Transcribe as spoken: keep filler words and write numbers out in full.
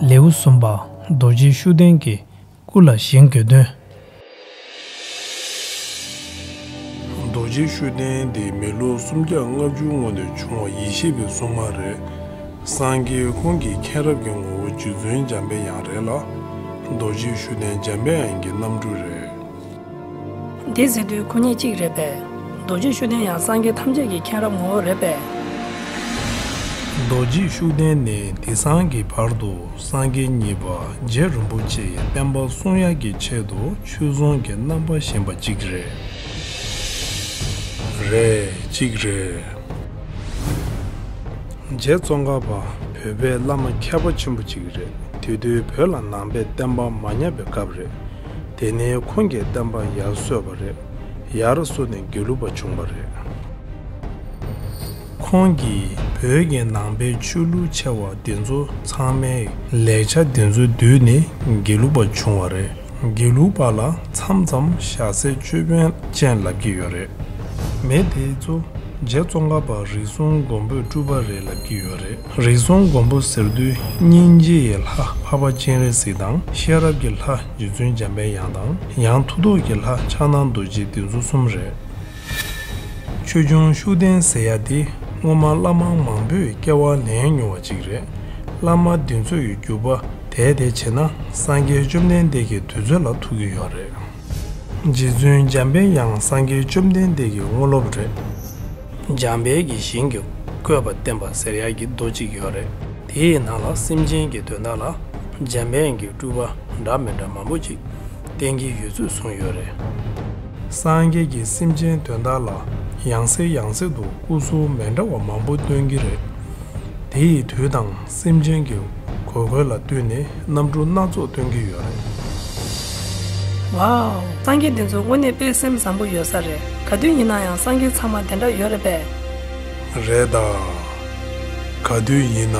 ལེའུ་གསུམ་པ། རྡོ་རྗེ་ཤུགས་ལྡན་གྱི་སྐུ་ལ་ཞིང་དགོས་དོན། རྡོ་རྗེ་ཤུགས་ལྡན་འདི་མི་ལོ་སུམ་བརྒྱ་ལྔ་བཅུ་སྔོན་ནས་བྱུང་བ་ཡེ་ཤེས་པའི་སྲུང་མ་རེད། སངས་རྒྱས་ཁོང་གི་མཁྱེན་རབ་ཀྱི་ངོ་བོ་རྗེ་བཙུན་འཇམ་པའི་དབྱངས་རེད་ལ། རྡོ་རྗེ་ཤུགས་ལྡན་འཇམ་པའི་དབྱངས་ཀྱི་རྣམ་སྤྲུལ་རེད། དེ་ཟེར་དུས་ཁོ་གཉིས་གཅིག་རེད་པས། རྡོ་རྗེ་ཤུགས་ལྡན་ཡང་སངས་རྒྱས་ཐམས་ཅད་ཀྱི་མཁྱེན་རབ་ངོ་བོ་རེད་པས། རྡོ་རྗེ་ཤུགས་ལྡན་ནས་དེང་སང་གི་བར་དུ་སངས་རྒྱས་གཉིས་པ་རྗེ་རིན་པོ་ཆེ་ཡི་བསྟན་པ་སྲུང་ཡག་གི་ཆེད་དུ་ཆོས་སྲུང་གི་རྣམ་པ་བཞེངས་པ་གཅིག་རེད། རེད། གཅིག་རེད། རྗེ་ཙོང་ཁ་པ་བོད་པའི་བླ་མ་མཁས་པ་ཆེན་པོ་གཅིག་རེད། དེ་དུས་བོད་ལ་ནང་པའི་བསྟན་པ་མ་ཉམས་པའི་སྐབས་རེད། དེ་ནས་ཁོང་གི་བསྟན་པ་ཡར་སོས་པ་རེད། ཡར་སོས་ནས་དགེ་ལུགས་པ་བྱུང་བ་རེད། ཁོང་གིས་བོད་ཀྱི་ནང་པའི་ཆོས་ལུགས་ཆེ་བ་དེ་ཚོ་ཚང་མའི་ལེགས་ཆ་དེ་ཚོ་བསྡུས་ནས་དགེ་ལུགས་པ་བྱུང་བ་རེད། དགེ་ལུགས་པ་ལ་མཚམས་མཚམས་ཞྭ་སེར་ཅོད་པན་ཅན་ལབ་ཀྱི་ཡོད་རེད། མི་དེ་ཚོ་རྗེ་ཙོང་ཁ་པ་རིགས་གསུམ་མགོན་པོའི་སྤྲུལ་པ་རེད་ལབ་ཀྱི་ཡོད་རེད། རིགས་གསུམ་མགོན་པོ་ཟེར་དུས་སྙིང་རྗེ་ཡི་ལྷ་འཕགས་པ་སྤྱན་རས་གཟིགས་དང་། ཤེས་རབ་ཀྱི་ལྷ་རྗེ་བཙུན་འཇམ་པའི་དབྱངས་དང་། ཡང་མཐུ་སྟོབས་ཀྱི་ལྷ་ཕྱག་ན་རྡོ་རྗེ་དེ་ཚོ་གསུམ་རེད། ཆོས་སྐྱོང་ཤུགས་ལྡན་ཟེར་ཡ་དེ་སྔོན་མ་བླ་མ་མང་པོས་སྐྱེ་བ་ལེན་མྱོང་བ་ཅིག་རེད། བླ་མ་འདི་ཚོ་ཡི་བརྒྱུད་པ་དེད་དེ་བྱས་ན་སངས་རྒྱས་བཅོམ་ལྡན་འདས་ཀྱི་དུས་ཚོད་ལ་ཐུག་གི་ཡོད་རེད། རྗེ་བཙུན་འཇམ་པའི་དབྱངས་སངས་རྒྱས་བཅོམ་ལྡན་འདས་ཀྱི་དངོས་སློབ་རེད། འཇམ་དཔལ་གྱི་ཞིང་གི་བཀོད་པ་བསྟན་པ་ཟེར་ཡག་གི་མདོ་གཅིག་ཡོད་རེད། དེའི་ནང་ལ་སེམས་ཅན་གྱི་དོན་དག་ལ་འཇམ་དཔལ་གྱི་སྤྲུལ་པ་འདྲ་མི་འདྲ་མང་པོ་ཅིག་བསྟན་གྱི་ཡོད་ཚུལ་གསུངས་ཡོད་རེད། སངས་རྒྱས་ཀྱིས་སེམས་ཅན་དོན་དག་ལ་ཡང་སེ་ཡང་སེ་དུ་སྐུ་གསུང་མི་འདྲ་བ་མང་པོ་སྟོན་གྱི་རེད། དེ་ཡི་དུས་དང་སེམས་ཅན་གྱི་དགོས་མཁོ་ལ་བསྟུན་ནས་རྣམ་སྤྲུལ་སྣ་ཚོགས་སྟོན་གྱི་ཡོད་རེད། ཝའོ། སངས་རྒྱས་འདི་ཚོ་དངོས་གནས་དཔེ་སེམས་བཟང་པོ་ཡོད་ས་རེད། ག་དུས་ཡིན་ན་ཡང་སངས་རྒྱས་ཚང་མ་དེ་འདྲ་ཡོད་རེད་པས། རེད་ད། ག་དུས་ཡིན་ན།